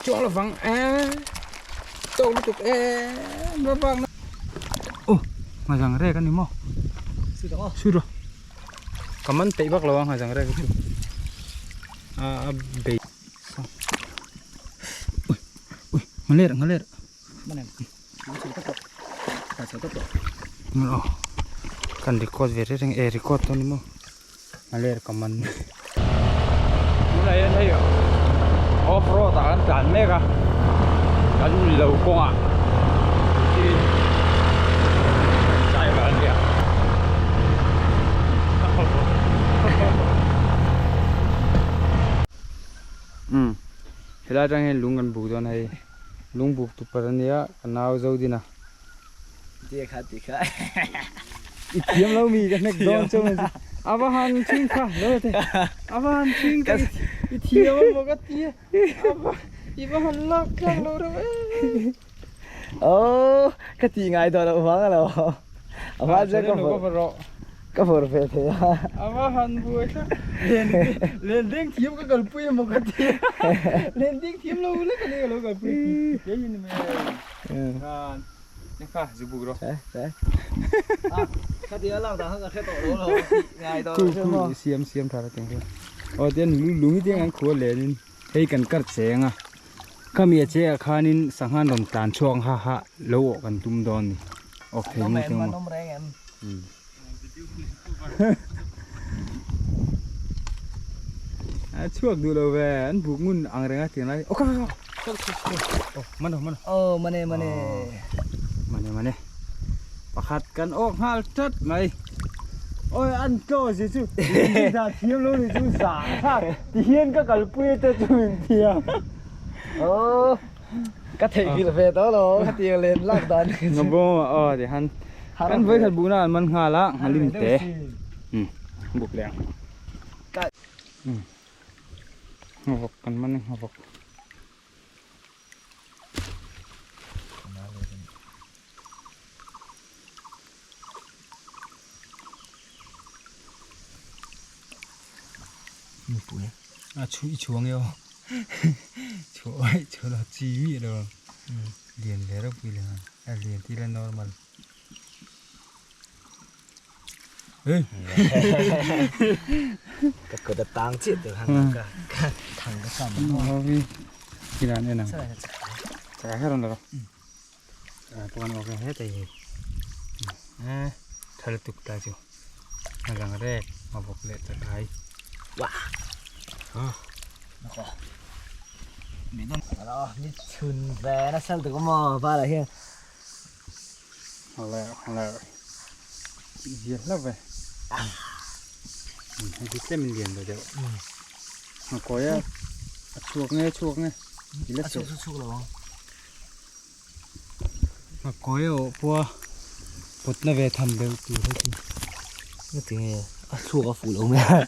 Chuak lovang e tawk lutuk e vang oh nghazang rek ani maw sura ka man peih vak lo a nghazang rek chu a a bei ui ui nghaler nghaler kan record ve reng e record dawn ni maw. A ler ka man. Tunah hian hei off road ah kan tlan mek a, kan lo kawngah chi driver a nia. Umm helai atang hian lung kan buk dawn a hei lung buk tu par ania ka nau zo din a. Ti kha ti kha. I thiam lo mi ka hnek dawn chu a va han chhing kha lo te a va han chhing ta i thiam a maw ka ti a va i va han lak tlak lo reuh e. Oh ka ti ngai tawh loh vang alo a hma chuan ka vawrh rawh ka vawrh ve thei a. A va han buai thlak len len deng thiam ka kalpui emaw ka ti a len deng thiam lo lek ani ka lo kalpui ti hi ni mai a. Kha zu buk rawh. Che che. Ah kha ti a lang dan kha ka hre tawh lo lo ngai tawh lo che maw. Siam siam tha la teng kha. Aw tian lung hi tiang an khual len in hei kan kar cheng a. Khami a che ah khanin sangha an rawn tlan chhuak ang ha ha lo awh kan tum dawn ni. Awk thei ngu teng maw. A chhuak duh lo ve an buk ngun ang reng a tiang lai aw kha kha kha aw man aw man aw mane mane mane mane pakhat kan awk nghal that mai oi an tlaw si chu za thiam lo ni chu za kha ti hian ka kalpui te chu min thiam aw ka theihnghilh ve tawh lo ka tiang len lak dan ngabo aw ti han kan vawi khat buhna an man nghal a nghalim te um buk leh ang um nghavawk kan man a nghavawk a chhu i chhuang eo chhuah aih chhuah lo chi miah lo lian ve reuh pui leh nghal a lian tih ila normal ê ka kut a tang chiah tur han ka ka thang ka sam kilan en ang chaka her an lo puan awk he te hi thal tuk ta chu a lang rek a bawk leh ta kai wa mi chhun ve na sal tu ko maw pa la hian le le zia hlauh ve hei chu tlem in lian lo deuh a kawi a a chhuak nge chhuak nge a chhuak chu chhuak lo ang A kawi a awh pawh a pawtna ve tham deuh tur hei chu. Nga tinge a thluak a fuh lo mai a.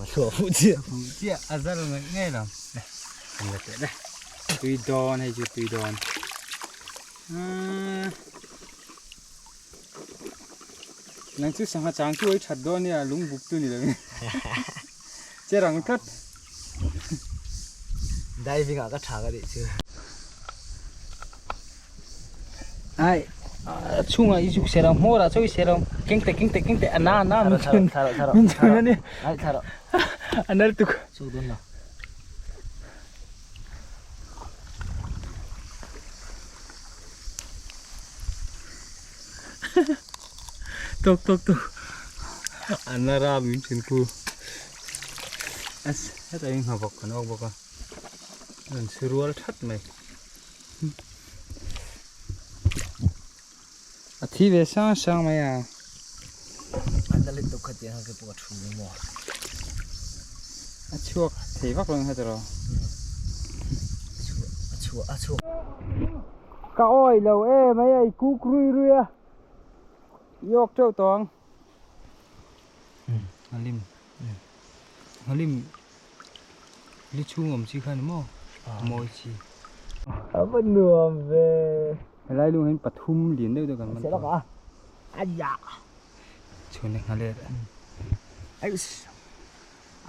A thluak a fuh chiah. A fuh chiah a zal ngaih ngei lo. Kan la teh le. Tui dawn hei chu tui dawn. Nang chu sangha chang chu ei that dawn nia lung buk chu ni lo in. Che rang tlat. Diving ah ka tha ka tih chu. Ai a chhungah i zuk ser ang hmawrah chaw i ser ang keng teh keng teh keng teh a na na min chhun min chhun a ni Ai thla rawh. A nal tuk. Chuk dawn lo. Tok tok tok a na ra min chhun khu. As hetah hian nghavawk kan awk bawk a rawn chhu rual that mai a thi ve sang sang mai a. An la let deuh kha tiang kha ke pawh a thu maw. A chhuak thei vak lo ang heta rawh. A chhuak a chhuak. Ka awi lo em mai a i kuk rui rui a i awk teuh tawh ang. Nghalim nghalim li chhung awm chi kha ni maw mawi chi. A va nuam ve. Helai lung hian pathum lian deuh deuh kan man tawh. Aiya. Chhun e nghalet. Ai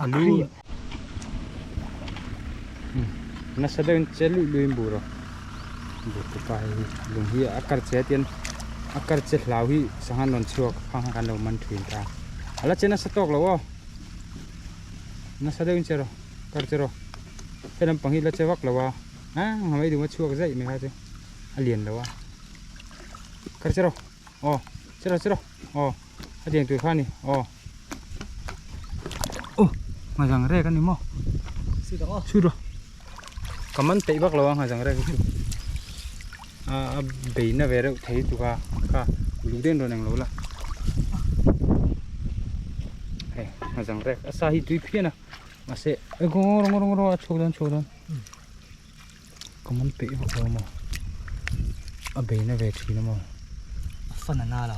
Alu. Nasa deuhin che luih luihin bur a bur te pa hei hi lung hi a kar che tian a kar che hlau hi sangha an rawn chhuak khang kha kan lo man thin ta a la che nasa tawk lo aw nasa deuhin che rawh kar che rawh he lampang hi la che vak lo a ah nghamei dum a chhuak zaih mai kha chu a lian lo a kar che rawh aw che rawh che rawh aw a tiang tur kha a ni aw aw nghazang rek a ni maw chhui rawh ka man peih vak lo a nghazang rek hi chu a a beina ve reuh thei tuk a kha uluk deuhin rawn englo la hei nghazang rek a sa hi tui phian a mahse ngawr ngawr ngawr a chhuak dawn chhuak dawn ka man peih vak lo maw a beina ve thin a maw a fan a na lo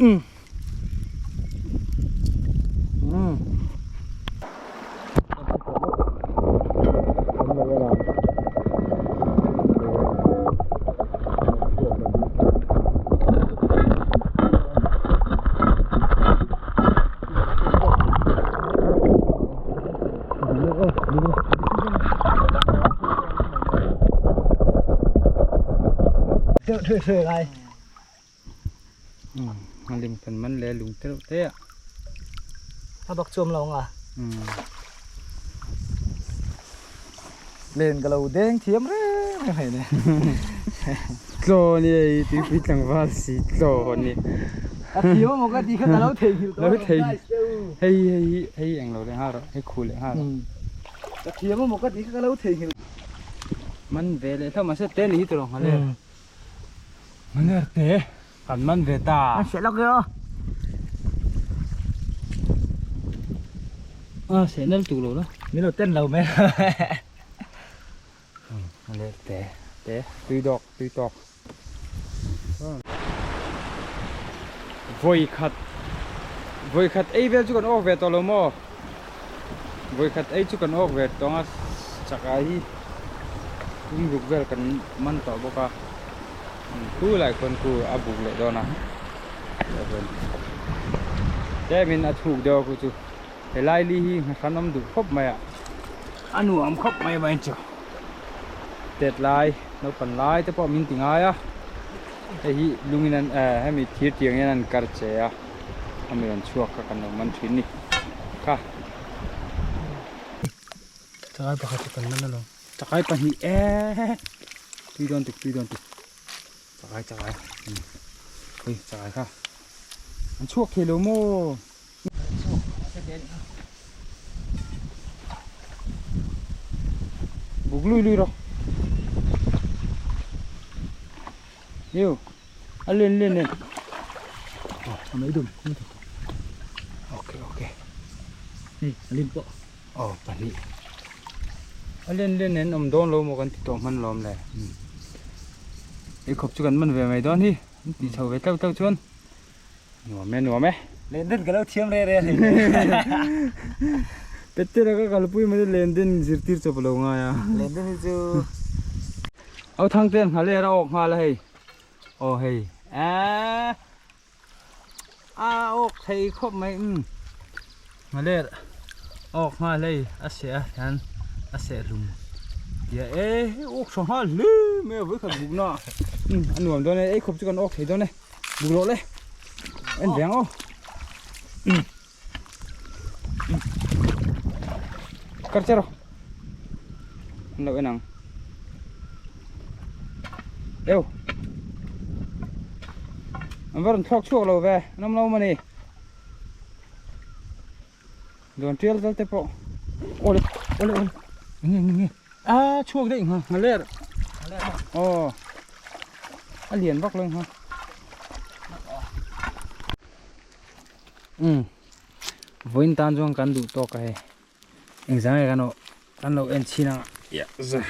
um um Deuh thue thue lai. A lim kan man le lung te reuh te a. A bak chuam lo ang a. Len ka lo deng thiam reng reng hei ni. Tlaw ni ei tuipui tlangval si tlaw ni. A thiam amaw ka ti kha ka lo theihnghilh tawh alawm guys te u. Hei hei hi hei englo leh nghal rawh hei khu leh nghal rawh. Ka thiam amaw ka ti kha ka lo theihnghilh. Man ve leh hlauh mahse te ni hi tawh lo nghaler. Nghaler te kan man ve ta. An seh lawk e aw. A seh nal tuk lo la. Min lo ten lo mai. Nghaler te te tui dawk tui tawk. Vawi khat vawi khat ei vel chu kan awk ve tawh lo maw vawi khat ei chu kan awk ve tawh ang a chakai hi tum ruk vel kan man tawh bawk a khu lai khawn khu a buk leh dawn a tlemin a thuk deuh a khu chu helai li hi hran awm duh khawp mai a a nuam khawp mai mai chu tet lai naupang lai te pawh min ti ngai a hei hi lungin an eh hemi thir tiang hian an kar che a ami rawn chhuak kha kan lo man thin ni kha chakai pakhat chu kan man alawm chakai pahnih eehh tui dawn tuk tui dawn tuk chakai chakai hei chakai kha an chhuak thei lo maw. Buk lui lui rawh Yêu a lên lên lên a mai dum ok ok hei a lim pawh aw pahnih a len len en awm dawn lo maw kan ti tawh hman lawm le ei khawp chu kan man ve mai dawn hi an tih chho ve tlauh tlauh chuan Nuam e nuam e. Len den ka lo thiam re re hlei. Pette la ka kalpui mai len den zirtir chawp lo ngai a. Len den hi chu. Au thang ten nghal e ra awk nghal a hei. Aw hei. Eee. A awk thei khawp mai um. Nghaler awk nghal hei a seh a hian a seh hlum tia e awk tha nghal hle mai a vawikhat buk na um a nuam dawn e ei khawp chu kan awk thei dawn e buk rawh le en ve ang aw um kar che rawh an lo en ang eu an va rawn thlawk chhuak lo ve an awm lo maw ni. Dawn tial vel te pawh awle awle awle nge nge nge a chhuak daih ngha nghaler aw a lian vak lo ngha um vawiin tan chuan kan duh tawk a hei engzah nge kan aw kan lo en chhin ang a za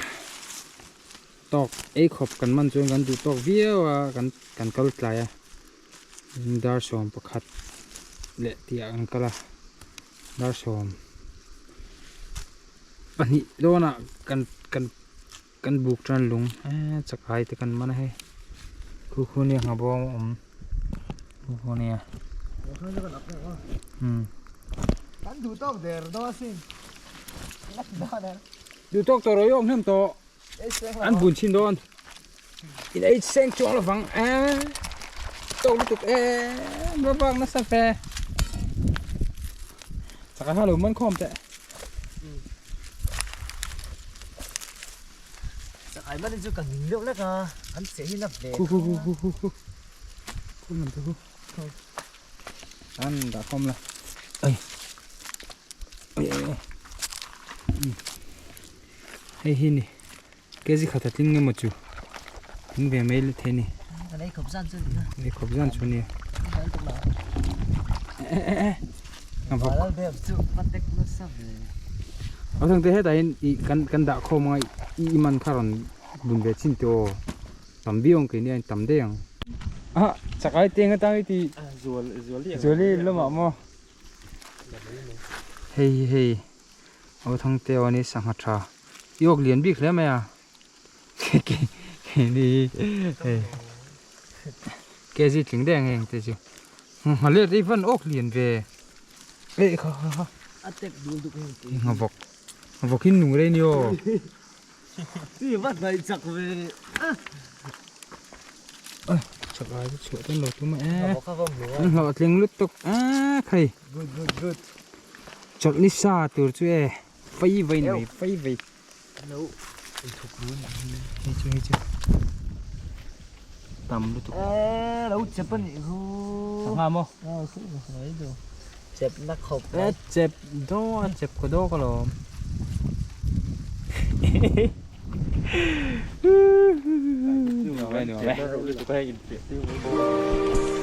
tawk ei khawp kan man chuan kan duh tawk viau a kan kan kal tlai a. Dar 11 leh tih ah kan kal a dar 12 dawnah kan kan kan buk tan lung eee chakai te kan man a hei khu khu nia nghahbawm a awm khu khu nia kan duh tawk der dawn asin. Duh tawk tawh rawh i awm hnem tawh. An bun chhin dawn. In ei seng chuang lovang e. Tawk lutuk e. Va vak nasa fe. Chak a lo man khawm teh. Chak ai man chu ka ning deuh lek a. An che hi na ve. Khu khu khu khu khu. Khu lam te khu. An dah khawm la. Ai. Ai ai ai. Hei hi ni. Kg khat a tling emaw chu. Tling ve mai thei ni. Kan ei khawp zan chu ni. Ei khawp zan chu ni. A thang te hetah hian i kan kan dah khawm anga i man kha rawn bun ve chin teh aw. Tam viau ang keini a in tam daih ang. Ah chakai teng atang i ti. Zuali lamah maw. Hei hi hei. Aw thangte aw ani sangha tha i awk lian bik hle mai a keini hei kg tling daih ang heng te chu ngha let hi van awk lian ve eh kha kha kha a tek dul duk heng te ngha vawk ngha vawk hi nung rei ni aw ti vat mai chak ve chak ai chu chhuah ten lo tum e an hlawhtling lutuk a khai good good good Chawlh ni sa tur chu e fei vei ni mai fei vei. Lo in thuk run hei chu hei chu tam lutuk. E lo chep a nih hu. Sangha maw? Aw khu mai do. Chep na khawp mai. E chep do a chep ka do ka lawm. Nuam e nuam e.